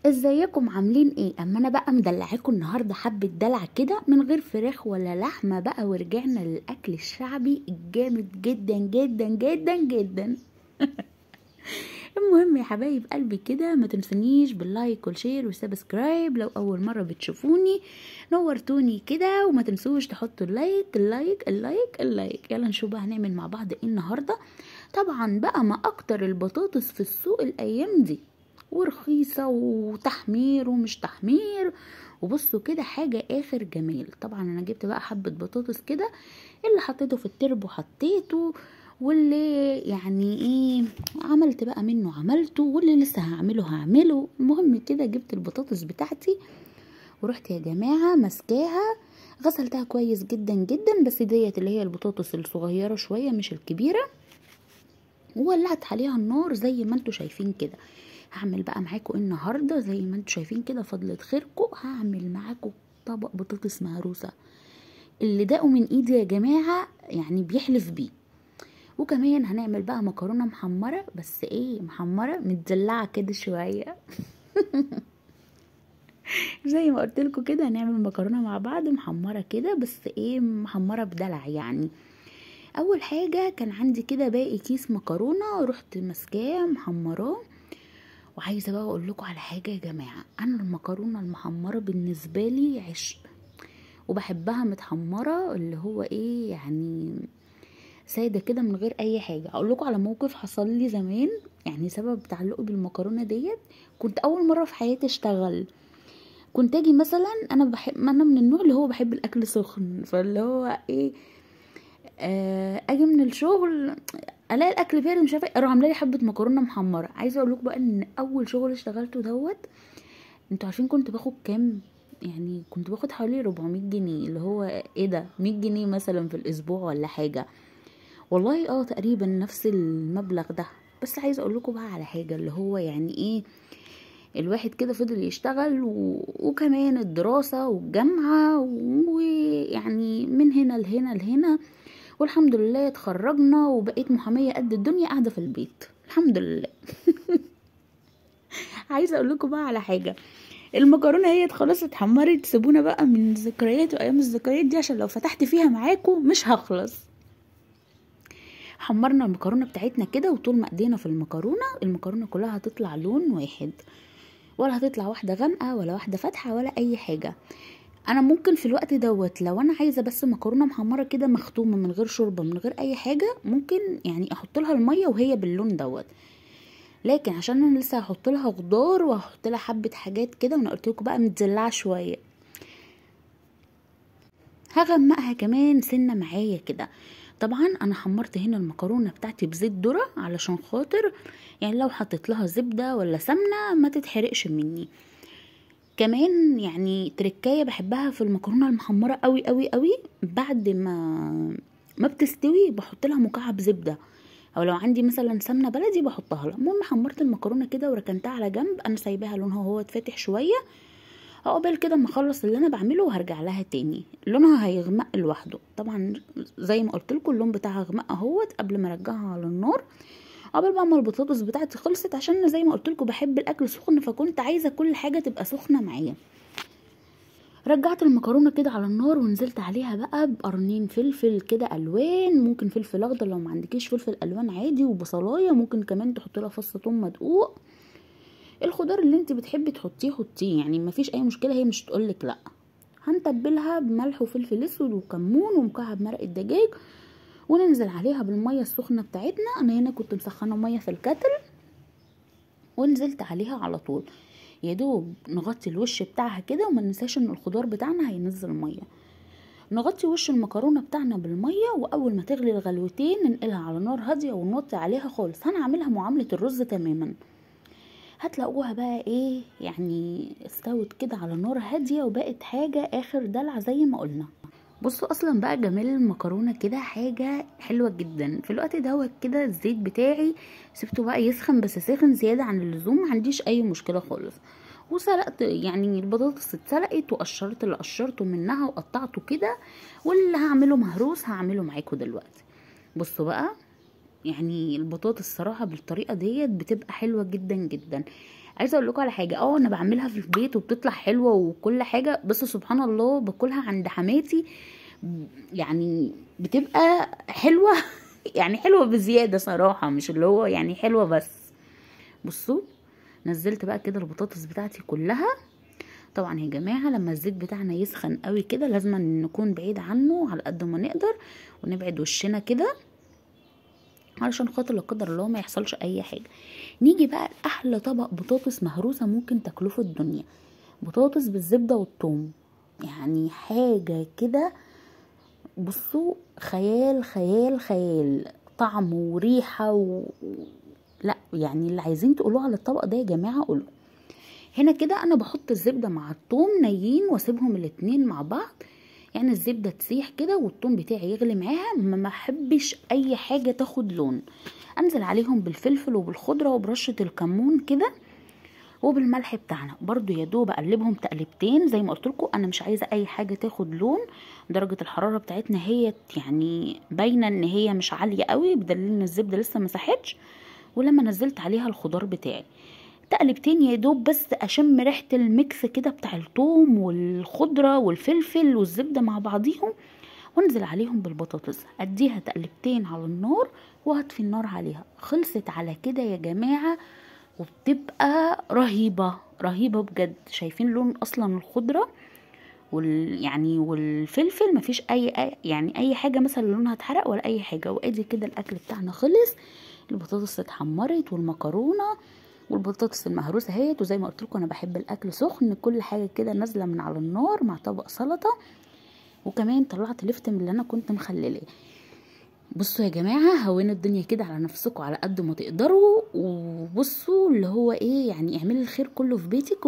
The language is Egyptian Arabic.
ازيكم عاملين ايه؟ اما انا بقى مدلعاكم النهارده حبه دلع كده من غير فراخ ولا لحمه بقى، ورجعنا للاكل الشعبي الجامد جدا جدا جدا جدا. المهم يا حبايب قلبي كده ما تنسونيش بال like وال share وال subscribe لو اول مرة بتشوفوني، نورتوني كده، وما تنسوش تحطوا ال like ال like ال like ال like. يلا نشوف بقى هنعمل مع بعض ايه النهارده. طبعا بقى ما اكتر البطاطس في السوق الايام دي، ورخيصه وتحمير ومش تحمير، وبصوا كده حاجة اخر جمال. طبعا انا جبت بقى حبه بطاطس كده، اللي حطيته في الترب وحطيته، واللي يعني ايه عملت بقى منه عملته، واللي لسه هعمله هعمله. المهم كده جبت البطاطس بتاعتي ورحت يا جماعة مسكاها، غسلتها كويس جدا جدا، بس ديت اللي هي البطاطس الصغيرة شوية مش الكبيرة، وولعت عليها النار زي ما انتوا شايفين كده. هعمل بقى معاكم النهارده زي ما انتوا شايفين كده، فضلة خيركم هعمل معاكم طبق بطاطس مهروسه اللي داقوا من ايدي يا جماعة يعني بيحلف بيه. وكمان هنعمل بقى مكرونه محمرة، بس ايه محمرة متدلعه كده شوية. زي ما قلت لكم كده هنعمل مكرونه مع بعض محمرة كده، بس ايه محمرة بدلع يعني. اول حاجة كان عندي كده باقي كيس مكرونه، رحت ماسكاه محمراه. وعايزه بقى اقول لكم على حاجة يا جماعة، انا المكرونه المحمره بالنسبة لي عشق، وبحبها متحمره اللي هو ايه يعني ساده كده من غير اي حاجة. اقول لكم على موقف حصل لي زمان، يعني سبب تعلقي بالمكرونه ديت. كنت اول مرة في حياتي اشتغل، كنت اجي مثلا انا بحب، انا من النوع اللي هو بحب الاكل سخن، فاللي هو ايه اجي من الشغل الاقي الاكل بارد مش عارفه، اروح عامله لي حبه مكرونه محمرة. عايزه اقول لكم بقى ان اول شغل اشتغلته دوت، انتوا عارفين كنت باخد كام؟ يعني كنت باخد حوالي 400 جنيه، اللي هو ايه ده 100 جنيه مثلا في الاسبوع ولا حاجة، والله تقريبا نفس المبلغ ده. بس عايزه اقول لكم بقى على حاجة، اللي هو يعني ايه الواحد كده فضل يشتغل وكمان الدراسة والجامعة، ويعني من هنا لهنا لهنا، والحمد لله اتخرجنا وبقيت محاميه قد الدنيا قاعدة في البيت الحمد لله. عايزه اقول لكم بقى على حاجة، المكرونه هي خلاص اتحمرت، سيبونا بقى من ذكريات وايام الذكريات دي عشان لو فتحت فيها معاكم مش هخلص. حمرنا المكرونه بتاعتنا كده، وطول ما ايدينا في المكرونه، المكرونه كلها هتطلع لون واحد، ولا هتطلع واحدة غامقه ولا واحدة فاتحة ولا اي حاجة. انا ممكن في الوقت دوت لو انا عايزه بس مكرونه محمرة كده مختومه من غير شوربة من غير اي حاجة، ممكن يعني احط لها المية وهي باللون دوت. لكن عشان انا لسه هحط لها خضار وهحط لها حبه حاجات كده، وانا قلت لكم بقى متزلعه شوية، هغمقها كمان سنة معايا كده. طبعا انا حمرت هنا المكرونه بتاعتي بزيت ذره علشان خاطر يعني لو حطيت لها زبدة ولا سمنه ما تتحرقش مني. كمان يعني تركايه بحبها في المكرونه المحمره قوي قوي قوي، بعد ما بتستوي بحط لها مكعب زبدة، او لو عندي مثلا سمنه بلدي بحطها لها. المهم حمرت المكرونه كده وركنتها على جنب، انا سايباها لونها هو اتفتح شوية، عقبال كده ما اخلص اللي انا بعمله وهرجع لها تاني. لونها هيغمق لوحده طبعا زي ما قلت لكم، اللون بتاعها غمق اهوت قبل ما ارجعها على النار. قبل بقى ما البطاطس بتاعتي خلصت، عشان زي ما قلت لكم بحب الاكل سخن، فكنت عايزه كل حاجة تبقى سخنة معايا. رجعت المكرونه كده على النار ونزلت عليها بقى بقرنين فلفل كده الوان، ممكن فلفل اخضر لو ما عندكيش فلفل الوان عادي، وبصلايه، ممكن كمان تحطي لها فص ثوم مدقوق، الخضار اللي انت بتحبي تحطيه حطيه، يعني مفيش اي مشكلة، هي مش تقولك لا. هنتبلها بملح وفلفل اسود وكمون ومكعب مرق الدجاج، وننزل عليها بالمية السخنة بتاعتنا. انا هنا كنت مسخنه مية في الكتل ونزلت عليها على طول، يا دوب نغطي الوش بتاعها كده، وما ننساش ان الخضار بتاعنا هينزل مية. نغطي وش المكرونه بتاعنا بالمية، واول ما تغلي الغلوتين ننقلها على نار هادية ونوطي عليها خالص. هنعملها معاملة الرز تماما، هتلاقوها بقى ايه يعني استوت كده على نار هادية وبقت حاجة اخر دلع زي ما قلنا. بصوا اصلا بقى جمال المكرونه كده حاجة حلوة جدا. في الوقت دوت كده الزيت بتاعي سبته بقى يسخن، بس سخن زيادة عن اللزوم، ما عنديش اي مشكلة خالص. وسلقت يعني البطاطس اتسلقت، وقشرت اللي قشرته منها وقطعته كده، واللي هعمله مهروس هعمله معاكم دلوقتي. بصوا بقى يعني البطاطس الصراحة بالطريقة ديت بتبقى حلوة جدا جدا. عايزه اقول لكم على حاجة، انا بعملها في البيت وبتطلع حلوة وكل حاجة، بس سبحان الله باكلها عند حماتي يعني بتبقى حلوة يعني حلوة بزيادة صراحة، مش اللي هو يعني حلوة بس. بصوا نزلت بقى كده البطاطس بتاعتي كلها. طبعا يا جماعة لما الزيت بتاعنا يسخن قوي كده لازم نكون بعيد عنه على قد ما نقدر، ونبعد وشنا كده علشان خاطر لا قدر الله ما يحصلش اي حاجة. نيجي بقى لاحلى طبق بطاطس مهروسه ممكن تاكلوه في الدنيا، بطاطس بالزبده والثوم، يعني حاجة كده بصوا خيال خيال خيال، طعم وريحه لا يعني اللي عايزين تقولوه على الطبق ده يا جماعة قولوه. هنا كده انا بحط الزبدة مع الثوم نيين واسيبهم الاتنين مع بعض، يعني الزبدة تسيح كده والثوم بتاعي يغلي معاها، ما احبش اي حاجة تاخد لون. انزل عليهم بالفلفل وبالخضره وبرشه الكمون كده وبالملح بتاعنا برضو، يا دوب اقلبهم تقلبتين زي ما قلت لكم، انا مش عايزه اي حاجة تاخد لون. درجه الحرارة بتاعتنا هي يعني باينة ان هي مش عالية قوي بدليل ان الزبدة لسه ما ساحتش. ولما نزلت عليها الخضار بتاعي تقلبتين يا دوب بس اشم ريحه ال mix كده بتاع الثوم والخضره والفلفل والزبده مع بعضيهم، وانزل عليهم بالبطاطس، اديها تقلبتين على النار وهطفي النار عليها. خلصت على كده يا جماعة، وبتبقى رهيبة رهيبة بجد. شايفين لون اصلا الخضرة يعني والفلفل، مفيش اي يعني اي حاجة مثلا لونها اتحرق ولا اي حاجة. وادي كده الاكل بتاعنا خلص، البطاطس اتحمرت والمكرونه والبطاطس المهروسه اهيت. وزي ما قلت لكم انا بحب الاكل سخن، كل حاجة كده نازله من على النار مع طبق سلطة. وكمان طلعت لفت من اللي انا كنت مخللاه. بصوا يا جماعة هونوا الدنيا كده على نفسكم على قد ما تقدروا، وبصوا اللي هو ايه يعني اعملي الخير كله في بيتك.